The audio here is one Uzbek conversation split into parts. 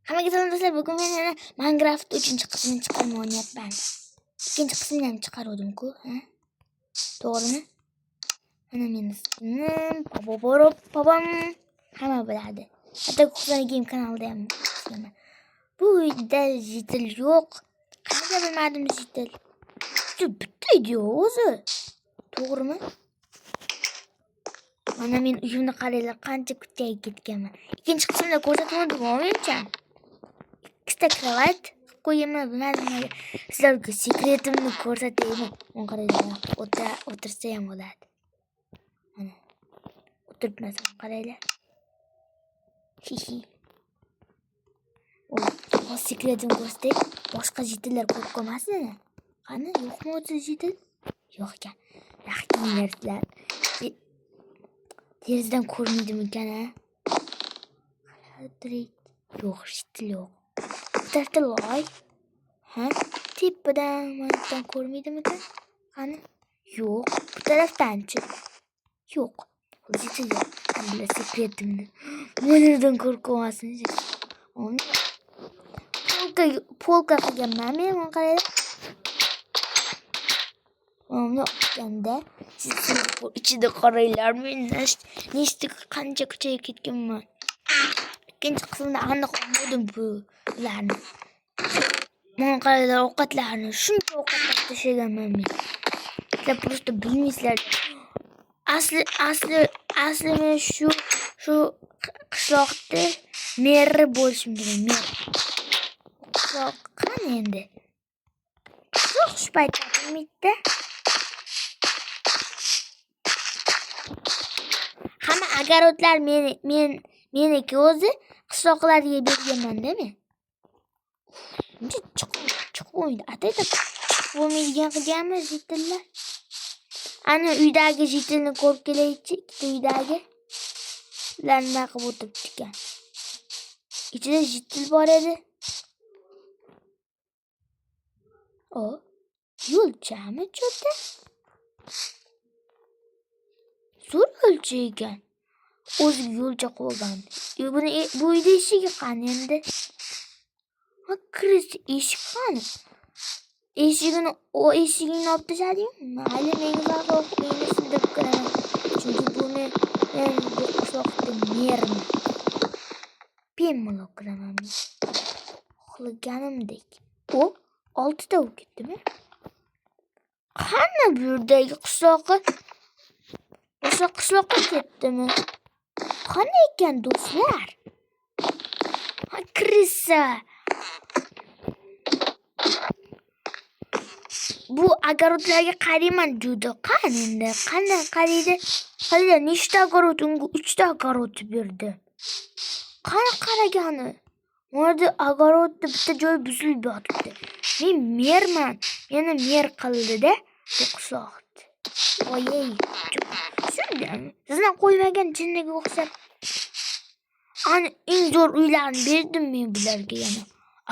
Hammaga salom do'stlar. Bugun men yana Minecraft 3-qismini chiqarmay o'ynayapman. 2-qismini ham chiqaruvdim-ku, ha? To'g'rimi? Mana meni skinim, babam hamma biladi. Hatto Husan Game kanalida ham qo'shganman. Bu uyda jitil yo'q. Qanaqa bilmadim jitil. Shu bitta uyda o'zi. To'g'rimi? Mana men uyimni qaranglar, qancha kuchayib ketganman. 2-qismida ko'rsatmadim, menimcha. Ikkita kravat qo'yaman, bilmadim nimaga. Sizlarga sekretimni ko'rsataymi? Mana qaranglar, o'tirsa ham bo'ladi. Mana. O'tiribman, qaranglar. Hihi. Hozir sekretimni ko'rsatay. Boshqa jitillar ko'rib qolmasin. Qani, yo'qmi o'zi jitil? Yo'q ekan. Rahminglar. Derazadan ko'rmaydimikan, a? Yo'q, jitil yo'q. Bu tarafda loy. Ha? Tepadan, mana yerdan ko'rmaydimikan? Qani? Yo'q. Bu tarafdanchi? Yo'q. Jitil yo'q. Bular sekretimni. Mana yerdan ko'rib qolmasin. Polka qilganman men, mana qaranglar. Mana qilganda ichida qaranglar, men nechta qancha kuchayib ketganman. 2-qismida aniq olmadim bu ularni. Mana qaranglar ovqatlarni, shuncha ovqat tashlaganman men. Sizlar просто bilmaysizlar. Asli men shu qishloqda meri bo'lishim kerak, mer. Qishloq qani endi? Qishloq shu payt topilmaydida. Hamma огородlar meniki o'zi qishloqlarga berganman-da men. Uncha chiqib bo'lmaydi. Atayda chiqib bo'lmaydigan qilganmi jitillar? Ana uydagi jitilni ko'rib kelaychi, ikkita uydagi. Ular nima qilib o'tiribdi ekan? Ichida jitil bor edi. O, yo'lchami cho'ta? Zo'r yo'lcha ekan. O'ziga yo'lcha qo'ygan. Buni bu uyda eshigi qani endi? Ha, kirish eshik qani? Eshigini, o eshigingni olib tashladingmi? Mayli, menga farqi yo'q, uyni sindirib kiraman. Chunki bu men bu qishloqda merman. Bemalol kiraman men. Xohlaganimdek. O, 6 ta bo'lib ketdimi? Qani bu yerdagi qishloqi? O'sha qishloqqa ketdimi? Qani ekan do'stlar? Ha, krisa. Bu огородlarga qarayman juda. Qani endi? Qani qaraydi? Qaranglar, nechta огород unga 3 ta огород berdi. Qani qaragani? Mana огородda bitta joyi buzilib yotibdi. Men merman. Meni mer qildi-da bu qishloqni. Voyey. Shundaymi? Sizdan qo'ymagan jinniga o'xshab. Ana eng zo'r uylarni berdim men bularga yana.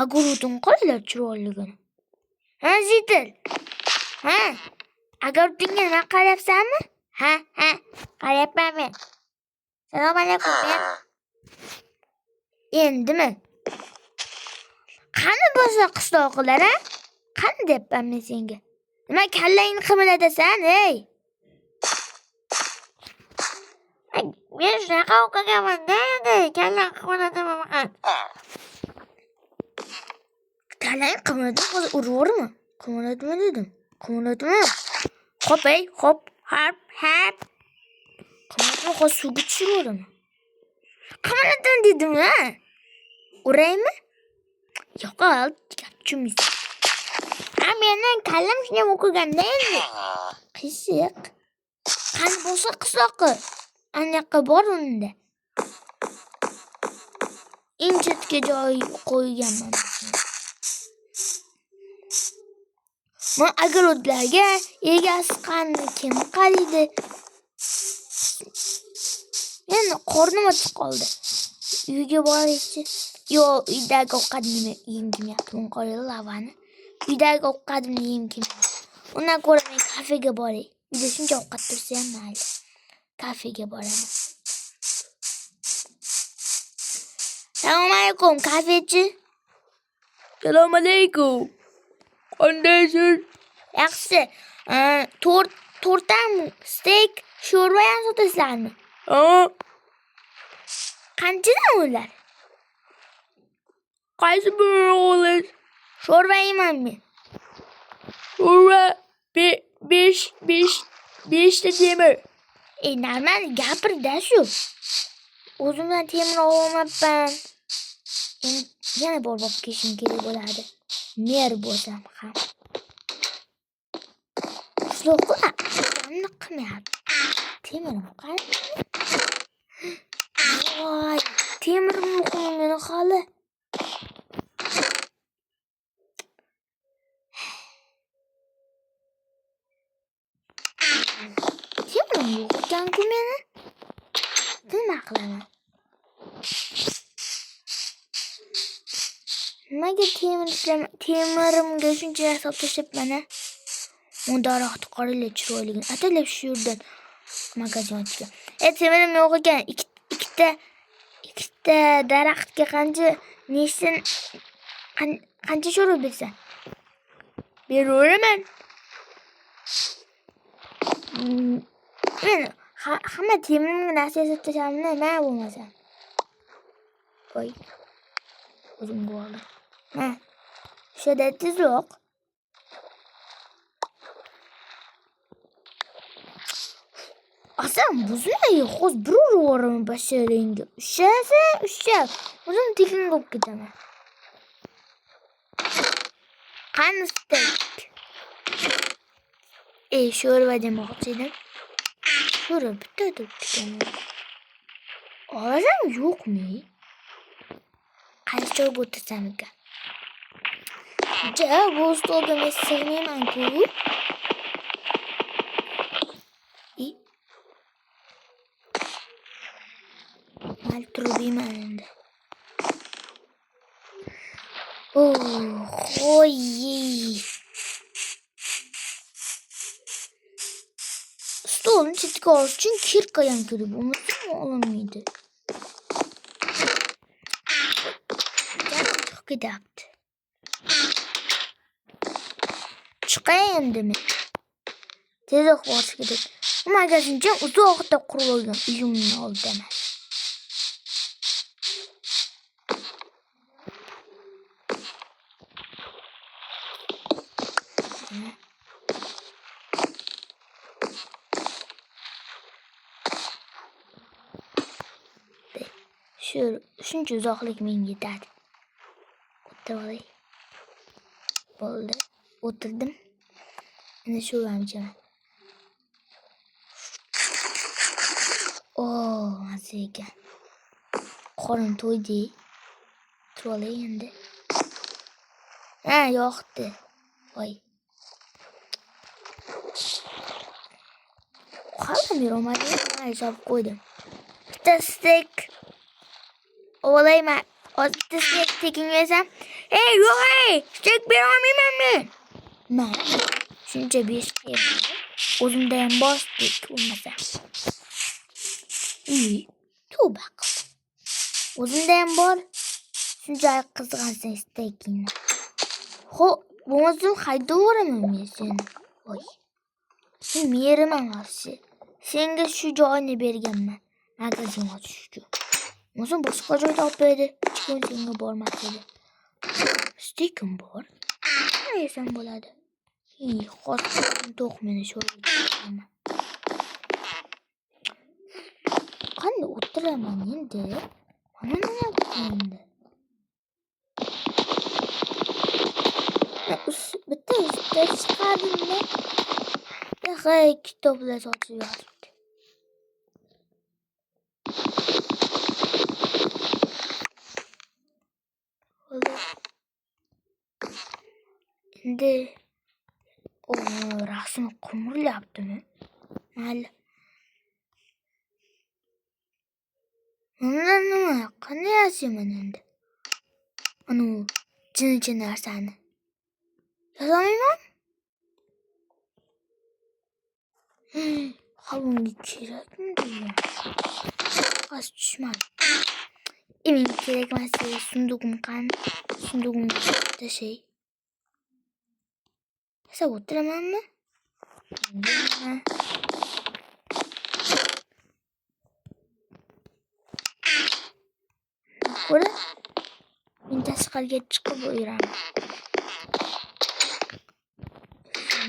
Огородini qaranglar chiroyligini. Ha, jitil. Ha? Огородingga nima qarayapsanmi? Ha, ha, qarayapman men. Salom alaykum. Endimi? Qani boshqa qishloqlar, a? Qani deyapman men senga. Nima kallangni qimirlatasan, ey? Men shunaqa o'qiganman-da endi, kallang qimirlatama faqat. Kallang qimirlatma, hozir uraverma. Qimirlatma dedim. Qimirlatma. Hop ey, hop, hop, hop. Qimirlatma, hozir suvga tushiraveraman. Qimirlatma dedim, ha? Uraymi? Yo'qol, gap tushunmaysan. Ha, meni kallam shunday o'qiganda endi. Qiziq. Qani boshqa qishloqi? Anaqa bor unda. Eng chetga joy qo'yganman. Men огородlarga egasi qani, kim qaraydi? Men qornim ochib qoldi. Uyga boraychi. Yo'q, uydagi ovqatni yegim kelmayapti. Buni qaranglar lavani. Uydagi ovqatimni yegim kelmayapti. Undan ko'ra men kafega boray. Uyda shuncha ovqat tursa ham mayli. Kafega boraman. Assalomu alaykum, kafechi. Assalomu alaykum. Qandaysiz? Yaxshi. To'rttam steak, sho'rva ham sotasizlarmi? Ha? Qanchadan ular? Qaysi birini olasiz? Sho'rva yeyman men. Sho'rva 5 5 5 5 ta temir. Normal gapir-da shu. O'zimdan temir ololmabman. Endi yana borib olib kelishim kerak bo'ladi. Mer bo'lsam ham. Qishloqlar qilmayapti. Temirim qani? Voy, temirim yo'qmi meni hali? Temirim yo'q ekan-ku meni. Nima qilaman? Nimaga temir ishlama, temirimga shuncha narsa olib tashlabman a? U daraxtni qaranglar chiroyligini. Ataylab shu yerdan magazin ochgan. Temirim yo'q ekan. Ikkita daraxtga qancha nechsin qancha sho'rva bersan? Beraveraman. Men hamma temirimga narsa yasab tashlamni nima bo'lmasa. Voy. O'zimga oldim. Ha. O'shada tezroq. Asam buzmay, hozir bir urib yuboraman basharangga. Ushlasa, ushla. O'zim tekinga olib ketaman. Qani steak? Sho'rva demoqchi edim. Sho'rva bitta turibdi ekan. Olasam yo'qmi? Qaysi joyga o'tirsam ekan? Ja, bu stolga men sig'mayman-ku. I. Mayli, turibman endi. Oh, qo'y. Stolni chetga olish uchun kirka ham kerak bo'lmasa olinmaydi. Chiqib ketyapti. Chiqay endi men. Tezroq borish kerak. Bu magazincha uzoqda qurib olgan uyimni oldida emas. Shu shuncha uzoqlik menga yetadi. O'tirib olay. Bo'ldi. O'tirdim. Endi shu ham ichaman. Oh, mazza ekan. Qorin to'ydi. Turib olay endi. Ha, yoqdi. Voy. Hali berolmadim. Mayli, solib qo'ydim. Bitta steak olayman. Hozir bitta steak tekinga bersam. Ey, yo'q ey, steak bera olmayman men. Mayli. Shuncha berish qiyin. O'zimda ham bor steak bo'lmasa. Uy, tavba qildim. O'zimda ham bor. Shunchalik qizg'ansang steakingni. Xo'p, bo'lmasa haydaveraman men seni. Voy. Sen meriman вообще. Senga shu joyni berganman. Magazin ochish uchun. Bo'lmasa boshqa joyda olib berdi. Hech kim senga bormas edi. Steakim bor. Nima yesam bo'ladi? Ey, hozir to'q meni sho'rva. Qanday o'tiraman endi? Mana nima endi? Bitta ustda chiqardimda. Hey, kitoblar sotib yotibdi. Endi rasm qimirlayaptimi? Mayli. Undan nima? Qanday yasayman endi? Anu jinicha narsani. Yasamayman? Ha, bunga kerakmi degan? Qas tushmadi. Menga kerak emas sundug'im qani? Sundug'imga tashay. Yasab o'tiramanmi? Ha. Ko'ra, men tashqariga chiqib yuraman.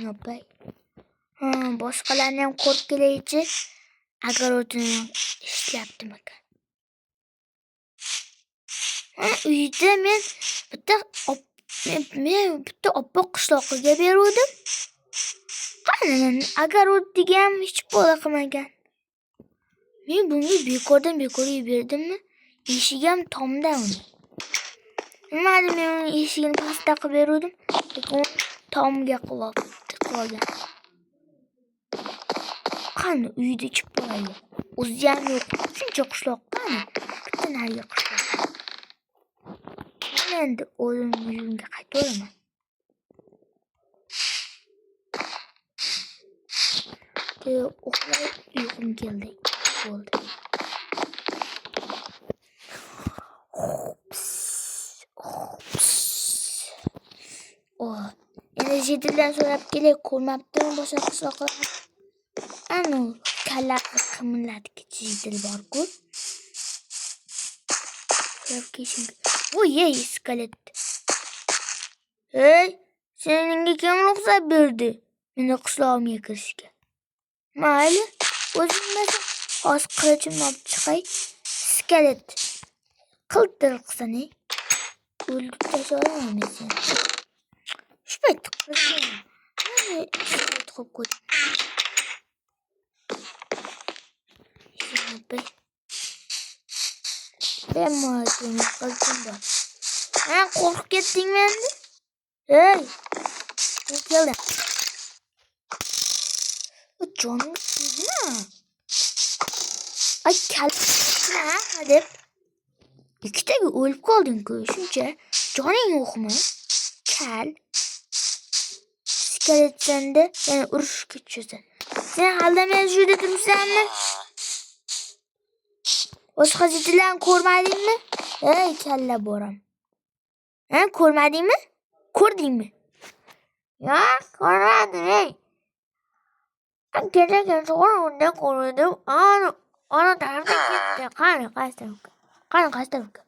Yopay. Ha, boshqalarni ham ko'rib kelaychi. Огородini ishlayaptimikan? Ha, uyda men bitta men bitta oppoq qishloqiga beruvdim. Qani, огород degan hech bola qilmagan. Men bunga bekordan bekorga berdimmi? Eshigi ham tomda uni. Nimadi, men uning eshigini pastda qilib beruvdim, lekin u tomga qilib olgan. Qani uyda hech bola yo'q. O'zi ham yo'q. Shuncha qishloq qani? Bitta narigi qishloq. Men endi o'zim uyimga qaytaveraman. Uxlay uyqum keldi. Bo'ldi. Oh, endi jetildan so'rab kelay, ko'rmabdimi boshqa qishloqlarni? Anu kalla qimilladi jetil bor-ku. So'rab kelishim. Voy, ey, skelet. Ey, senga kim ruxsat berdi meni qishlog'imga kirishga? Mayli, o'zing bilasan. Hozir qilichimni olib chiqay. Skelet. Qiltir qilsin, ey. O'ldirib tashlay olaman men seni. Shu paytda qilichim. Skelet qo'yib qo'ydim. Bemalol qilichim bor. Ha, qo'rqib ketdingmi endi? Ey! Men keldim. Jonimga tegma. Ay, kalla deb. Ikkitaga o'lib qolding-ku, shuncha. Joning yo'qmi? Kal. Skeletsanda yana urushga tushasan. Sen hali meni shu yerda turibsanmi? Boshqa jitillarni ko'rmadingmi? Ey, kalla boram. Ha, ko'rmadingmi? Ko'rdingmi? Yo'q, ko'rmadim, ey. Kecha kechqurun unda ko'rdim. Ana, ana tarafga ketdi. Qani, qaysi tarafga? Qani, qaysi tarafga?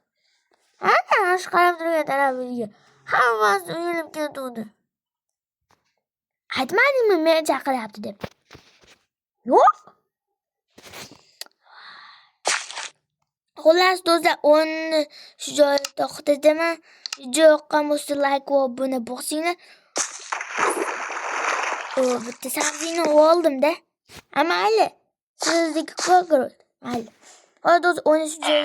Ana, shu qarab turgan tarafimizga. Hammasi uyilib ketuvdi. Aytmadingmi meni chaqiryapti deb? Yo'q. Xullas do'stlar, o'yinni shu joyda to'xtataman. Video yoqqan bo'lsa like va obuna bosinglar. Bitta sabzini oldim-da. Mayli. Sizniki ko'rib. Mayli. Hozir do'stlar, o'yinni shu joyda